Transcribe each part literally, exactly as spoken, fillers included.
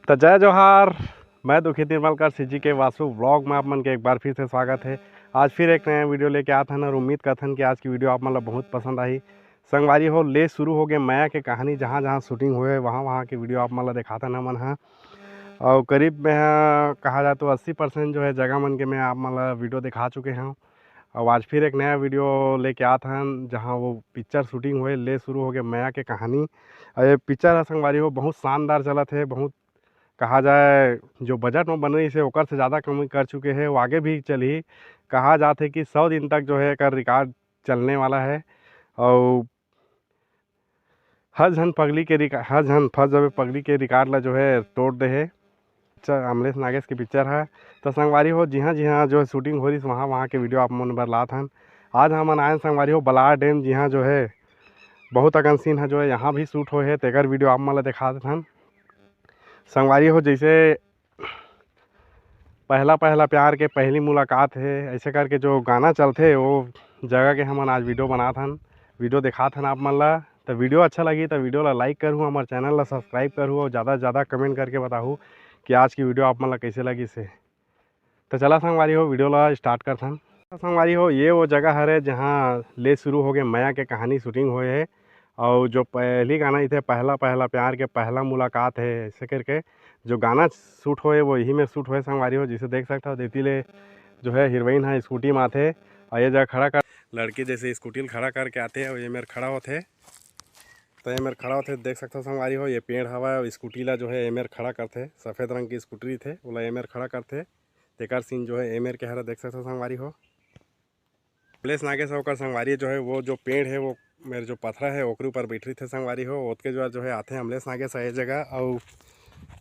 त जय जोहार, मैं दुखित निर्मलकर CG के वासु vlog में आप मन के एक बार फिर से स्वागत है। आज फिर एक नया video लेके आत हन और उम्मीद करथन कि आज की video आप मन ला बहुत पसंद आही। संगवारी हो, ले शुरू हो गए मया के कहानी, जहाँ जहाँ shooting हुए, वहाँ वहाँ के video आप मन ला दिखाथन हमन ह। और करीब में ह, कहा जाए तो अस्सी percent जो है जगह मन के मैं आप मन ला video दिखा चुके हूँ। और आज फिर एक नया video लेके आत हन, जहाँ वो picture shooting हुए, ले शुरू हो गए मया के कहानी। और ये picture ह संगवारी हो बहुत शानदार चलत है, बहुत कहा जाए जो budget में बन रही से ओकर से ज़्यादा कमाई कर चुके हैं, वो आगे भी चलही। कहा जात है कि सौ दिन तक जो है एकर record चलने वाला है। और हर झन पगली के रिका-, हर झन फंस जावे पगली के record ला जो है तोड़ दे है। च-, अमलेश नागेश के picture है। तो संगवारी हो, जिहाँ जिहाँ जो है shooting हो रही, वहाँ वहाँ के video आप मन बर लात हन। आज हमन आए हन संगवारी हो बलार dam, जिहाँ जो है बहुत अकन scene है जो है यहाँ भी shoot होए है, तेकर video आप मन ला दिखा देथन। संगवारी हो, जैसे पहला पहला प्यार के पहली मुलाकात है, ऐसे करके जो गाना चलथे, वो जगह के हमन आज video बनात हन, video दिखात हन आप मन ला। तो video अच्छा लगी तो video ला like करहू, हमारे channel ला subscribe करहू और ज़्यादा से ज़्यादा comment करके बताहू कि आज की video आप मन ला कैसे लगी से। तो चला संगवारी हो, video ला start करथन। संगवारी हो, ये वो जगह हरे जहाँ ले शुरू हो गए मया के कहानी shooting हुए है। और जो पहली गाना इथे पहला पहला प्यार के पहला मुलाकात है ऐसे करके जो गाना shoot होए वो यही में shoot होए संगवारी हो। जैसे देख सकता हो देती ले जो है heroine है scooty में आथे और ये जगह खड़ा कर लड़की जैसे scooty ल खड़ा करके आथे और ये मेर खड़ा होथे। तो ये मेर खड़ा होथे, देख सकता हो संगवारी हो, ये पेड़ हवा और scooty ला जो है ये मेर खड़ा करथे, सफ़ेद रंग की scooty थे, ओला ये मेर खड़ा करथे। तेकर scene जो है ये मेर के हरा देख सकता हो संगवारी हो। अमलेश नागेश ओकर संगवारी जो है वो जो पेड़ है वो मेर जो पथरा है ओकरे ऊपर बैठ रही थे संगवारी हो। ओतके जो जो है आथे अमलेश नागेश ये जगह और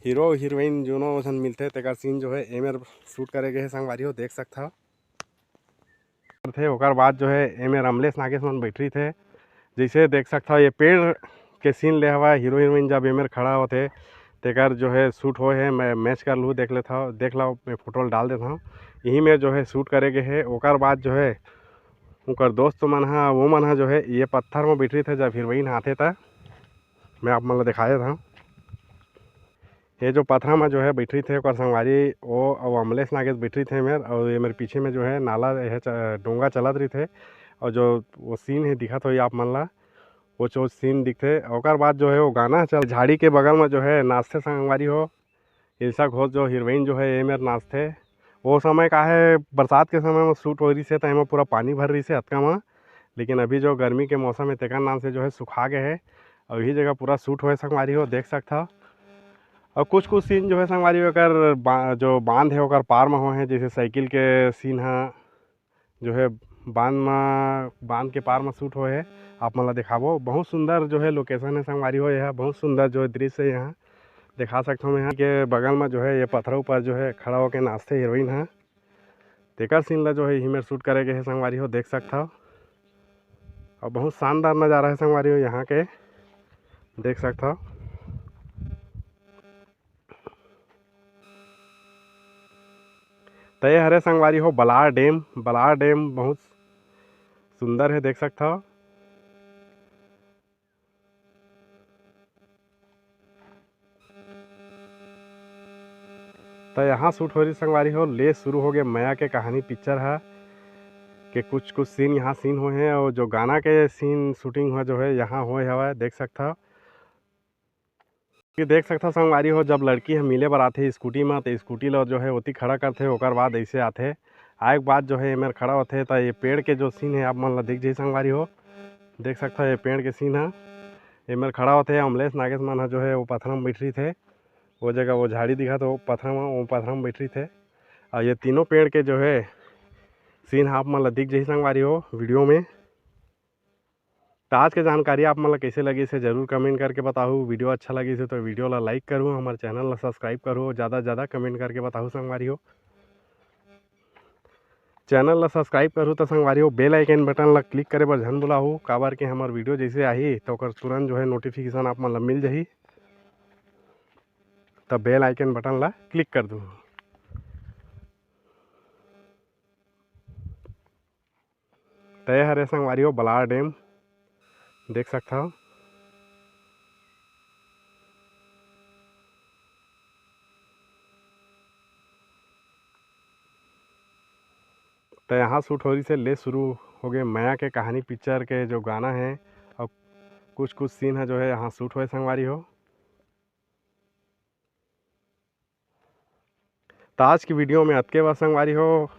hero heroine जोनो झन मिलथे तेकर scene जो है ये मेर shoot करे गए है संगवारी हो, देख सकता हो। थे ओकर बाद जो है ये मेर अमलेश नागेश मन बैठ रही थे। जैसे देख सकता हो ये पेड़ के scene ले हवा hero heroine जब ये मेर खड़ा होथे तेकर जो है shoot होए है, मैं match कर लूँ, देख लेता हूँ, देख लो, मैं photo डाल देता हूँ। यही में जो है shoot करे गए है। ओकर बाद जो है ओकर दोस्त मन हा, वो मन हा जो है ये पत्थर में बैठ रही थे जब heroine आथे त मैं आप मन ला दिखा देता हूँ। ये जो पथरा में जो है बैठ रही थे ओकर संगवारी वो और अमलेश नागेश बैठ रही थे मेर और ये मेरे पीछे में जो है नाला ये च-, डोंगा चलत रही थे और जो वो scene है दिखत होई आप मन ला, वो जो scene दिखथे। ओकर बाद जो है वो गाना चल झाड़ी के बगल में जो है नाचथे संगवारी हो। ईर्षा घोष जो heroine जो है ये मेर नाचथे। वो समय का है बरसात के समय में shoot हो रही से तो एमा पूरा पानी भर रही से अतका में, लेकिन अभी जो गर्मी के मौसम है तेकर नाम से जो है सुखा गए है और यही जगह पूरा shoot होए संगवारी हो देख सकता हो। और कुछ कुछ scene जो है संगवारी हो एकर बा-, जो बांध है ओकर पार में हो है, जैसे साइकिल के scene है जो है बांध में, बांध के पार में shoot होए है। आप मन ला दिखाबो, बहुत सुंदर जो है location है संगवारी हो, यह बहुत सुंदर जो है दृश्य है यहाँ दिखा सकता हूँ। यहाँ के बगल में जो है ये पथरा ऊपर जो है खड़ा होके नाचथे heroine है, तेकर scene ला जो है यही मेर shoot करे गए है संगवारी हो देख सकता हो। और बहुत शानदार नज़ारा है संगवारी हो यहाँ के देख सकता हो। तो ये हरे संगवारी हो बलार dam। बलार dam बहुत सुंदर है देख सकता हो। तो यहाँ shoot हो रही संगवारी हो ले शुरू हो गए मया के कहानी picture है के कुछ कुछ scene यहाँ scene हुए हैं और जो गाना के scene shooting हुआ जो है यहाँ हुए हवा देख सकता हो। ये देख सकता संगवारी हो जब लड़की हम मिले बर आथे scooty में तो scooty ला जो है ओती खड़ा करथे ओकर बाद ऐसे आथे। आए के बाद जो है एमेर खड़ा होथे तो ये पेड़ के जो scene है आप मन ला दिख जाही संगवारी हो। देख सकता ये पेड़ के scene है। एमेर खड़ा होथे अमलेश नागेश मन ह जो है वो पथरा में बैठ रही थे। वो जगह वो झाड़ी दिखा तो पथरा में वो पथरा में बैठ रही थे। और ये तीनों पेड़ के जो है scene आप मन ला दिख जाही संगवारी हो video में। तो आज के जानकारी आप मन ला कैसे लगी से जरूर comment करके बताहू। Video अच्छा लगी से तो video ला like करू, हमारे channel ला subscribe करू, ज़्यादा से ज़्यादा comment करके बताहू संगवारी हो। Channel ला subscribe करू तो संगवारी हो bell icon button ला click करे बर झन भुलाहू, काबर के हमार video जैसे आही तो ओकर तुरंत जो है notification आप मन ला मिल जाही। तो bell icon button ला click कर दू। तय हरे संगवारी हो बलार dam देख सकता हो। यहाँ शूट हो रही से ले शुरू हो गए मया के कहानी पिक्चर के जो गाना है, और कुछ कुछ सीन है जो है यहाँ शूट हुए संगवारी हो। तो आज की वीडियो में अतके बस संगवारी हो,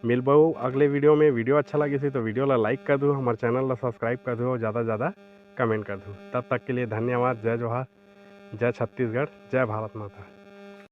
मिलबो अगले वीडियो में। वीडियो अच्छा लगे से तो वीडियो ला लाइक कर दो, हमारे चैनल ला सब्सक्राइब कर दो, ज़्यादा ज़्यादा कमेंट कर दो। तब तक के लिए धन्यवाद। जय जोहार, जय छत्तीसगढ़, जय भारत माता।